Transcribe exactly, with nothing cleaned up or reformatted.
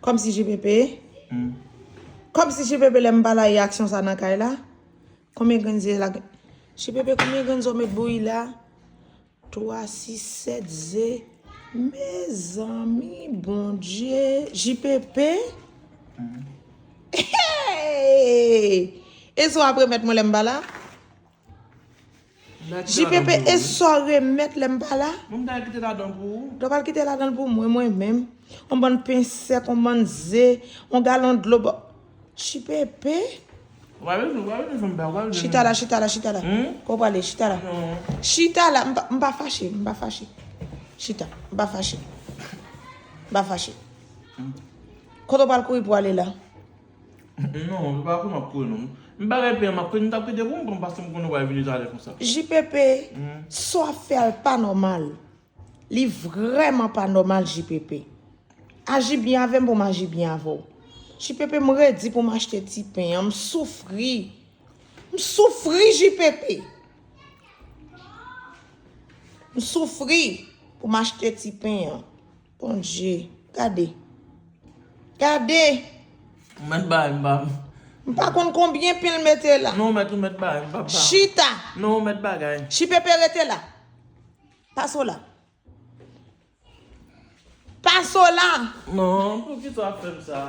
Kòmsi J P P? Hmm. Kòmsi J P P lè m pa la, e aksyon sa nan kay la? Konbyen grenn ze la? J P P, konbyen grenn ze w met bouyi la? Twa, sis, sèt ze. Mezanmi, Bondye, J P P. Hey! E sa w ap remèt mwen lè m pa la? J P P, e sa w remèt lè m pa la? Mwen, m ta kite ladan pou ou. Ou pral kite ladan pou mwen, mwen menm. On bann pen sèk, on bann ze, on galon dlo. J P P? Ou pa bezwen, ou pa bezwen fè m pè, ou pa bezwen. Chita la, chita la, chita la. Hmm? Kote w prale, chita la. Non. Chita la, m pa, m pa fache, m pa fache. Chita, m pa fache. M pa fache. Hmm. Kote w pral kouri pou ale la? Non, se pa kouri m ap kouri, non. M pa gen pen, m ap kouri, m t ap kite pou m pran, paske m konnen w pral vini talè konsa. J P P, hmm, sa w ap fè a pa nòmal. Li vrèman pa nòmal, J P P. Aji byen avè m pou m aji byen avè w. J P P, m redi pou m achte ti pen an. M soufri. M soufri, J P P. M soufri pou m achte ti pen an. Bondye, gade. Gade. Ou mèt bay, m pa. M pa konn konbyen pen l mete la. Non, ou mèt, ou mèt bay, m pa ba. Chita. Non, ou mèt bagay. J P P, rete la. Pase w la. Pase w la. Non, poukisa w ap fè m sa?